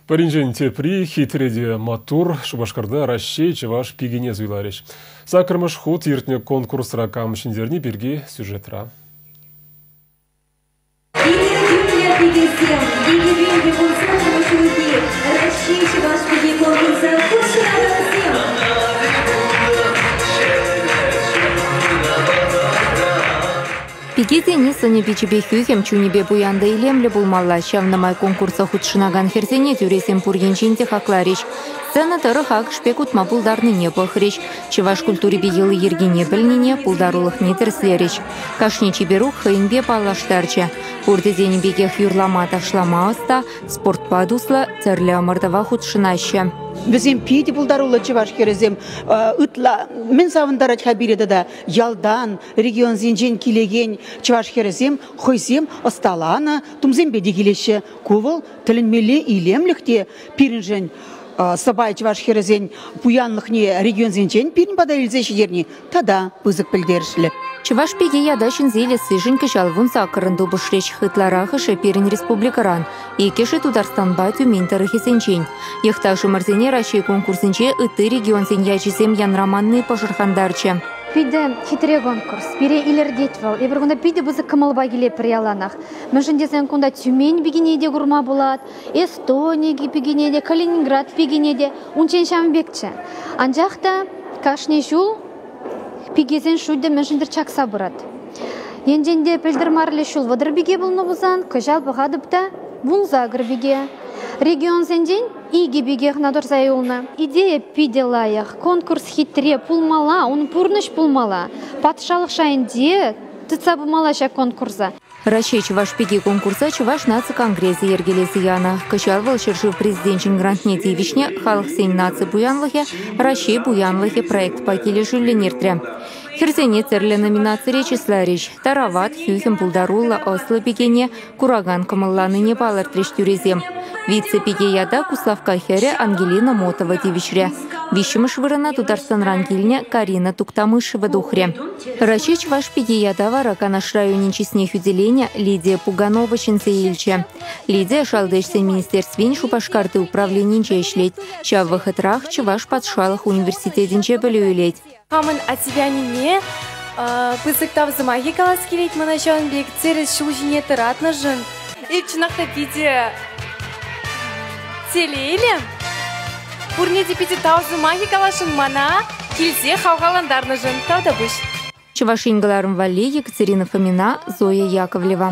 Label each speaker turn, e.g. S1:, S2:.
S1: Пӗринчен тепри хитре те маттур. Шупашкарта Раҫҫей чӑваш пикине суйларӗҫ. Саккӑрмӗш хут иртнӗ конкурсра кам ҫӗнтерни пирки сюжетра.
S2: Илӗртӳллӗ пикесем, 2018 ҫулхи Раҫҫей чӑваш пики конкурса хутшӑнакансем!
S3: Пике тени сӑнӗ-пичӗпе хӳхӗм, чунӗпе пуян та илемлӗ пулмалла. Ҫавна май конкурса хутшӑнакан хӗрсене тӳресем пур енчен те хакларӗҫ. Сцена тӑрӑх акӑш пек утма пултарнине пӑхрӗҫ. Чӑваш культурипе йӑли-йӗркине пӗлнине, пултарулӑхне тӗрӗслерӗҫ. Кашни чиперук хӑйӗнпе паллаштарчӗ. Пурте тенӗ пекех юрлама, ташлама ӑста, спортпа туслӑ, тӗрлӗ ӑмӑртӑва хутшӑнаҫҫӗ.
S4: Вӗсем питӗ пултаруллӑ чӑваш хӗрӗсем. Ытла мӗн савӑнтарать-ха пире тата ялтан, регионсенчен килекен чӑваш хӗрӗсем хӑйсем ӑсталанӑ тумсемпе те килеҫҫӗ. Ку вӑл тӗлӗнмелле илемлӗх те пирӗншӗн сӑпай чӑваш хӗрӗсен пуянлӑхне регионсенчен пирӗн пата илсе ҫитерни тата пысӑк пӗлтерӗшлӗ.
S3: Чӑваш пики ята ҫӗнсе илессишӗн кӑҫал 18-ӑн тупӑшрӗҫ. Ытларахӑшӗ пирӗн республикӑран, иккӗшӗ Тутарстанпа Тюмень тӑрӑхӗсенчен. Йӑхташӑмӑрсене Раҫҫей конкурсӗнче ытти регионсен ячӗсем янраманни пӑшӑрхантарчӗ.
S5: Питӗ хитре конкурс. Пире илӗртет вӑл. Эпир кунта питӗ пысӑк кӑмӑлпа килетпӗр яланах. Мӗншӗн тесен кунта Тюмень пикине те курма пулать, Эстони пикине те, Калининград пикине те. Унччен ҫавӑн пекчӗ. Анчах та кашни ҫул пикесен шучӗ мӗншӗн-тӗр чакса пырать. Енчен те пӗлтӗр марлӗ ҫул 30 пике пулнӑ пулсан, кӑҫал пӑхатӑп та 18 пике. Регионсенчен икӗ пике кӑна тӑрса юлнӑ. Идея питӗ лайӑх, конкурс хитре пулмалла, ун пурнӑҫ пулмалла. Патшалӑх шайӗнче тытса пымалла ҫак конкурса.
S3: Раҫҫей чӑваш пики конкурса Чӑваш наци конгресӗ йӗркелесе янӑ. Кӑҫал вӑл ҫӗршыв президенчӗн грантне тивӗҫнӗ «Халӑхсен наци пуянлӑхӗ – Раҫҫей пуянлӑхӗ» проектпа килӗшӳллӗн иртрӗ. Хӗрсене тӗрлӗ номинацире чысларӗҫ. Тарават, хӳхӗм пултаруллӑ, ӑслӑ пикене куракан кӑмӑлланине палӑртрӗҫ тӳресем. Вице-пике ята Куславкка хӗрӗ Ангелина Мотова тивӗҫрӗ. Виҫҫӗмӗш вырӑна Тутарстанран килнӗ Карина Туктамышева тухрӗ. Раҫҫей чӑваш пики ята вара Канаш районӗн чысне хӳтӗленӗ Лидия Пуганова ҫӗнсе илчӗ. Лидия Шалти ӗҫсен министерствин Шупашкарти управленинче ӗҫлет. Ҫав вӑхӑтрах Чӑваш патшалӑх университетӗнче пӗлӳ илет.
S6: Хамӑн аттепе-аннене пысӑк тав сӑмахӗ калас килет мана ҫавӑн пек тӗрӗс ҫул ҫине тӑратнӑшӑн. Эп чӑнах та питӗ телейлӗ. Пурне те питӗ тав сӑмахӗ каласшӑн мана килсе хавхалантарнӑшӑн. Тавтапуҫ.
S3: Чӑваш Ен кӑларӑм валли Екатерина Фомина, Зоя Яковлева.